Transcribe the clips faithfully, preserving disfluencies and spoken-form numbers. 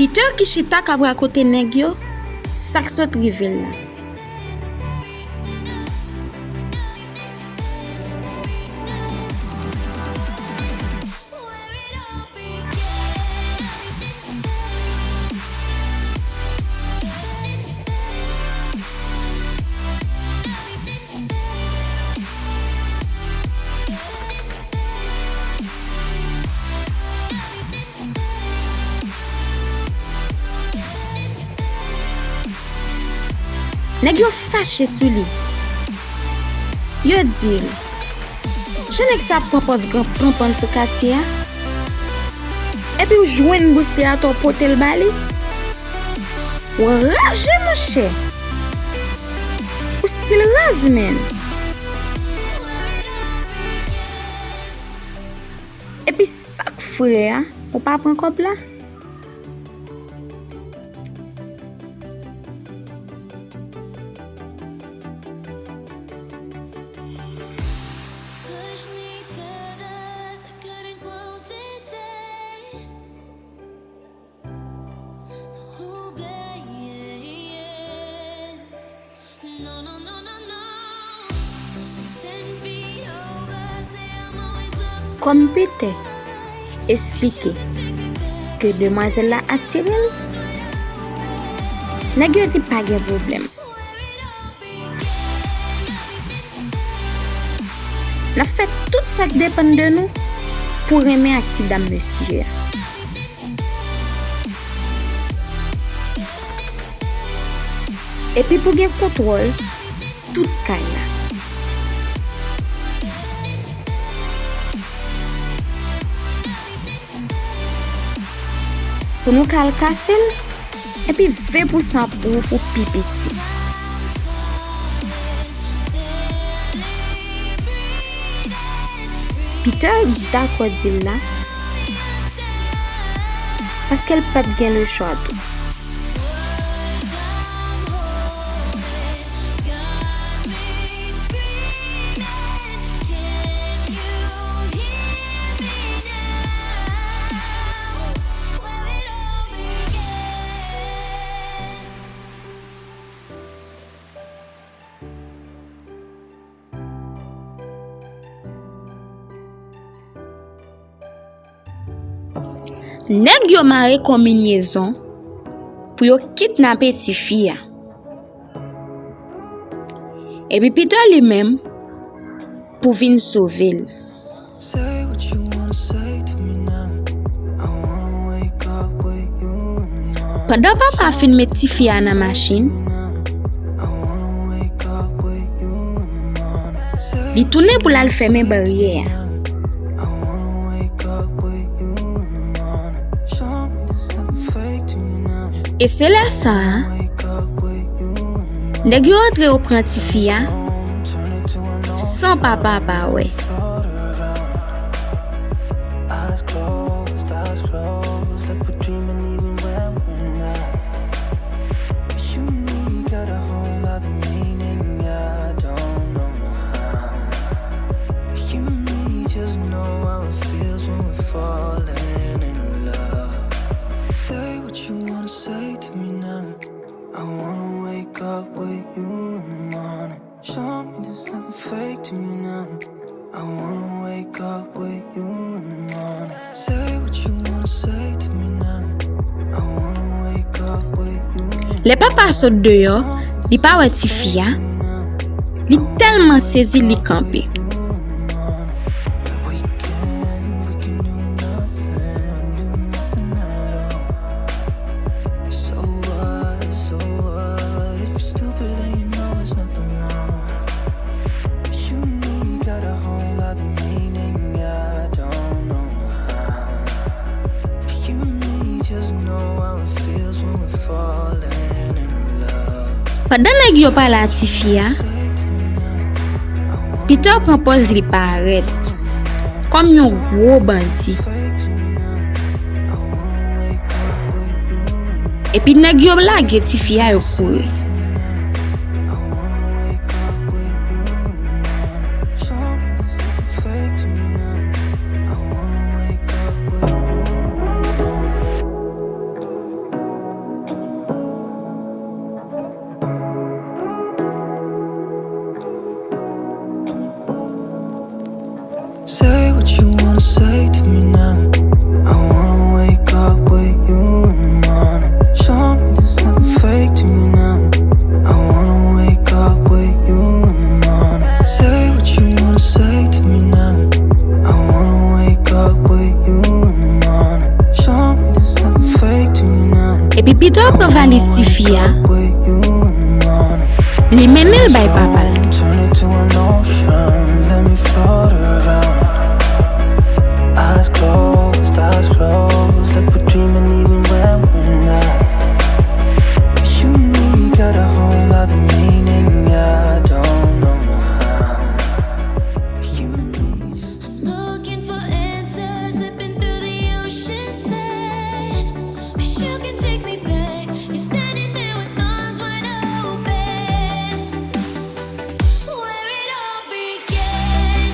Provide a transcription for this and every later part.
Peter ki chita k ap rakonte nèg yo sa k sot rive l la. Nèg yo fache sou li. Yo di l, "Jan nèg sa ap pran pòz gran panpan sou katye a? Epi w jwenn bousyè atò w pote l ba li? W anraje, monchè! Ou stil raz, menn!" Epi sa k fre a, ou pa pran kòb la? Kòm Peter esplike ke demwazèl la atire l, nèg yo di pa gen pwoblèm. N ap fè tout sa k depann de nou pou renmen ak ti dam mesye a. Epi pou gen kontwòl tout kay la. Pou nou ka al kase l, epi ven pousan pou ou pou pi piti. Peter dakò di l la, paske l pa t gen lechwa tou. Nèg yo mare konbinyezon pou yo kidnape tifi a. Epi Peter li menm pou vin sove l. Pandan papa a fin met tifi a nan machin, li tounen pou l al fèmen baryè a. E se lè sa a, nèg yo antre, yo pran tifi a san papa a pa wè. Lè papa a sot deyò, li pa wè tifi a, li tèlman sezi, li kanpe. Pandan nèg yo pale a tifi a, Peter pran pòz li parèt kòm yon gwo bandi. Epi nèg yo lage tifi a, yo kouri. Li tifi a, li mennen l bay papa l. Looking for answers, slipping through the ocean's sand. Wish you can take me back. You're standing there with arms wide open. Where it all began.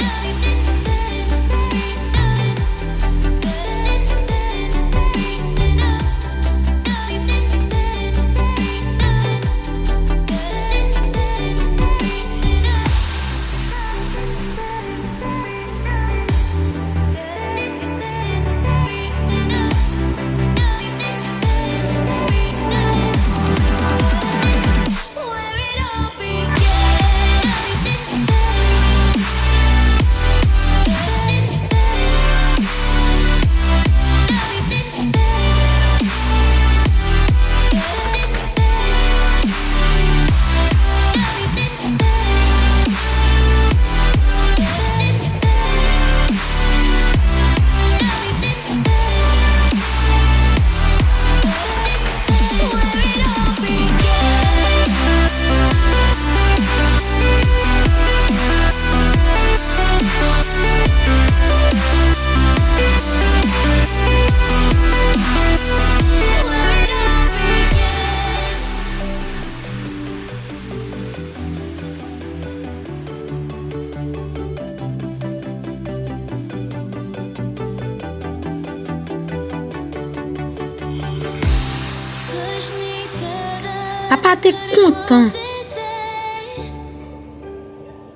Papa te kontan.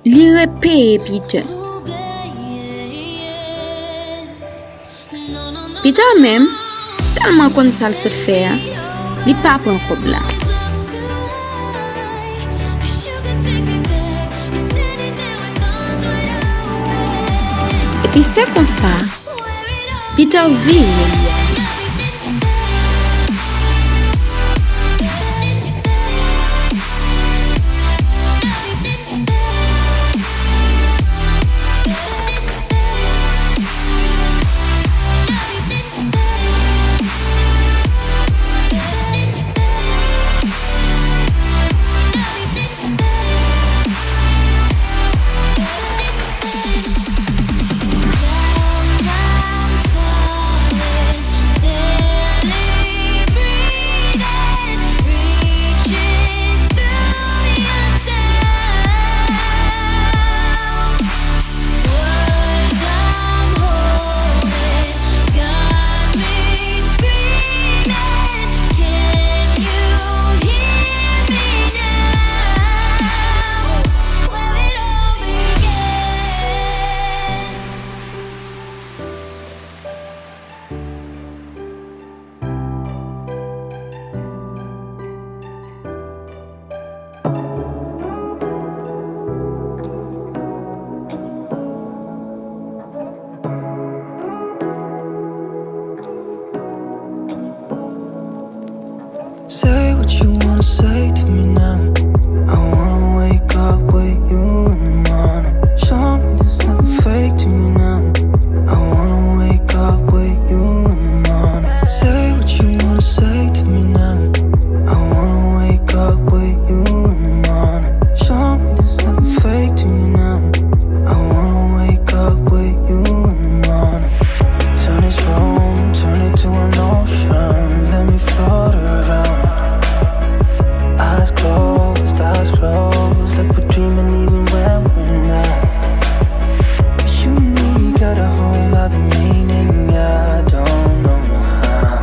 Li repeye Peter. Peter menm, tèlman konn sa l sot fè a, li pa pran kòb la. Epi se konsa, Peter vire li ale. Say what you wanna say to me now. I wanna wake up with you in the morning. Show me there's nothing fake to me now. I wanna wake up with you in the morning. Say what you wanna say to me now. I wanna wake up with you in the morning. Show me there's nothing fake to me now. I wanna wake up with you in the morning. Turn this room, turn it to an ocean. Let me float around. Eyes closed, eyes closed, like we're dreaming even when we're not. You and me got a whole other meaning, I don't know how.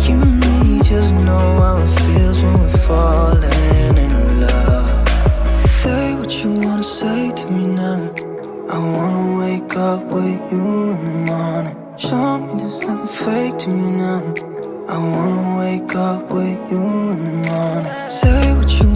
You and me just know how it feels when we're falling in love. Say what you wanna say to me now. I wanna wake up with you in the morning. Show me there's nothing fake to me now. I wanna wake up with you in the morning. Say what you